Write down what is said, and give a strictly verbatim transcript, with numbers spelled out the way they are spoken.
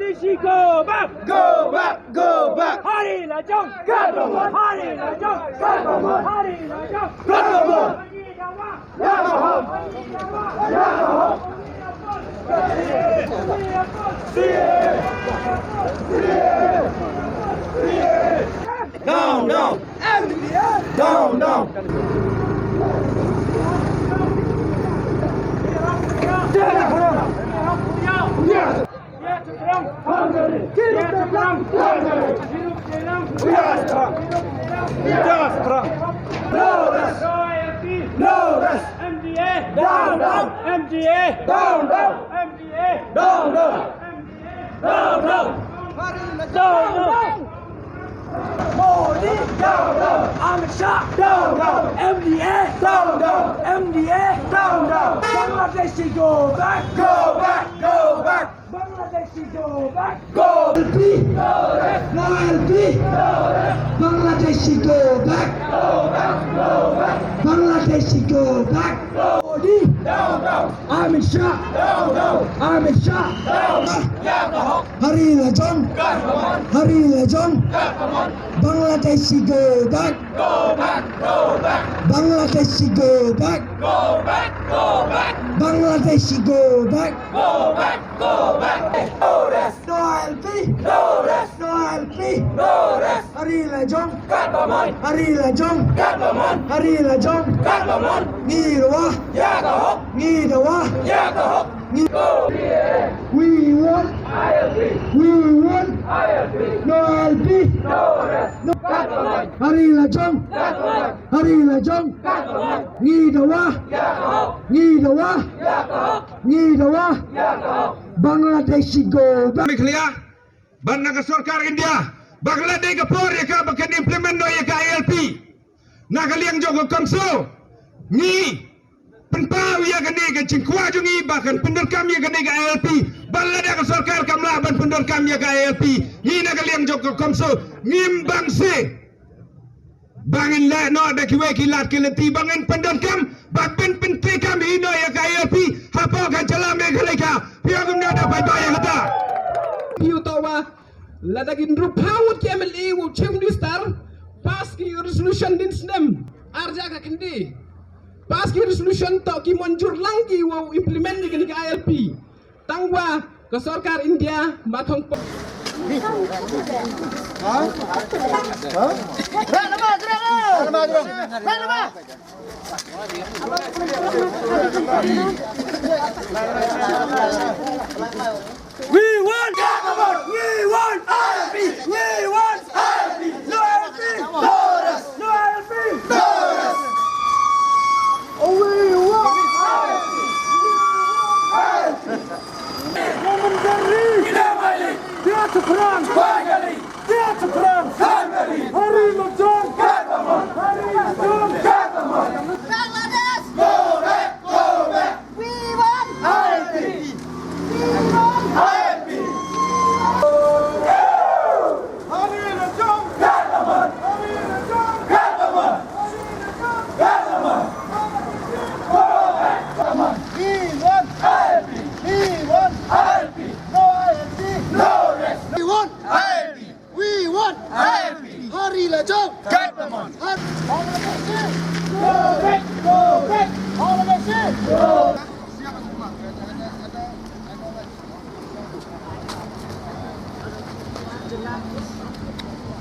Go back! Go back! Go back! Hari Lajong! Hari Lajong! Hari Lajong! Down, down! Down, down! Down, down! M D A! Down, down! M D A! Down, down! M D A! Down, down! Down, down! Modi, down, down! Amit Shah, down, down! M D A, down, down! M D A, down, down! Bangladeshi, go back! Go back! Go back! Bangladeshi, go back! Go! L P! No L P! Bangladeshi, go back! Go back! Go back! Bangladeshi, go back! Modi! Down, down! Amit Shah! Down, down! Amit Shah! Down! Hari Lajong! Hari Lajong! Bangladeshi, go back! Go back! Go back! Bangladeshi, go back! Go back! Go back! Bangladeshi, go back! Go back! Go back! No rest! No L P! No rest! No L P! No rest! Hari Lajong! Hari Lajong! Hari Lajong! Ngi dawa! Ngi dawa! Ngi We want! We want! No L P! No! Hari Lajong! Hari Lajong! Ngi dawa! Ngi dawa! Ngi dawa! Bangladeshi, go back! Meghalaya, bad na ka sorkar India ba ka la dei ka por ïa ka ba kan implement noh ïa ka I L P. Na ka liang jong ka CoMSO ngi pynpaw ïa kane ka jingkwah jong ngi ba kan pyndonkam ïa kane ka I L P. Bad lada ka sorkar kam lah ban pyndonkam ïa ka I L P, ngi na ka liang jong ka CoMSO ngim bang shuh ba ngin leh noh da kiwei ki lad ki lynti, ba ngin pyndonkam bad ban pyntreikam hi noh ïa ka I L P hapoh ka jylla Meghalaya. Phi ong kumno, da bye bye ïa kata? Phi ong to wa lada ki hynriewphew ngut ki M L A wa u Chief Minister pass ki resolution hadien snem ar hajar khyndai. Pass ki resolution to ki mynjur lang ki wa u implement ïa kane ka I L P. Tang wa ka sorkar India ma thong pok. We want government! We want I L P! We want I L P! No I L P! No rest! No I L P! No rest! We want I L P! Women Delhi! Dia Chakran! Finally! Dia Chakran! Finally! Hari Lajong! Government! Hari Lajong! Government! Bangladesh! Go back! Go back! We want I L P! We want I L P! Hari Lajong! Hari Lajong! We want I L P! We want I L P! No I L P! No rest! We want I L P! We want I L P! Hari Lajong! Government! Har- Bangladeshi! Go back! Go back! Bangladeshi! Go!